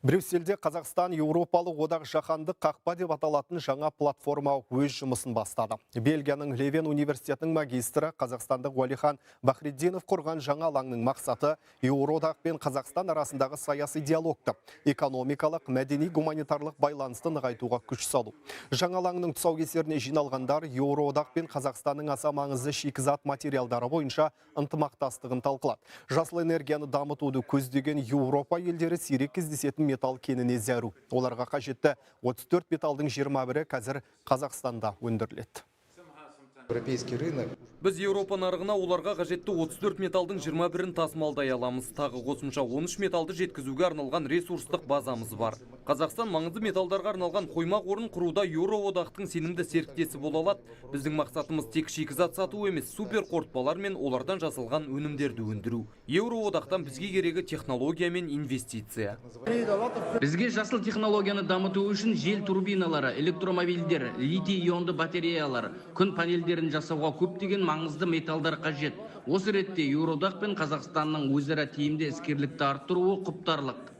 Брюссельде Қазақстан Еуропалық одақ жаһандық қақпа деп аталатын жаңа платформа өз жұмысын бастады. Бельгияның Левен университетінің магистрі, қазақстандық Уәлихан Бахриддинов құрған жаңа алаңның мақсаты Еуроодақ пен Қазақстан арасындағы саяси диалогты, экономикалық, мәдени, гуманитарлық байланысты нығайтуға күш салу. Жаңа алаңның тұсаукесеріне жиналғандар Еуроодақ пен Қазақстанның аса маңызды шикізат материалдары бойынша ынтымақтастығын талқылады. Жасыл энергияны дамытуды көздеген Еуропа елдері сирек кездесетін металл кеніне зәру. Оларға қажетті 34 металдың 21-і қазір Қазақстанда өндіріледі. Европейский рынок. Біз Еуропа нарығына оларға қажетті 34 металдың 21-ін тасымалдай аламыз. Тағы қосымша 13 металды жеткізуге арналған ресурстық базамыз бар. Қазақстан маңызды металдарға арналған қойма қорын құруда Еуроодақтың сенімді серіктесі бола алады. Біздің мақсатымыз тек шикізат сату емес, супер қорытпалар мен олардан жасалған өнімдерді өндіру. Еуроодақтан бізге керегі технология мен инвестиция. Бізге жасыл технологияны дамыту үшін жел турбиналары, электромобильдер, литий ионды батареялар, күн панельдерін жасауға көптеген маңызды металдар қажет. Осы ретте Еуроодақ пен Қазақстанның өзара тиімді іскерлікті арттыруы құптарлық.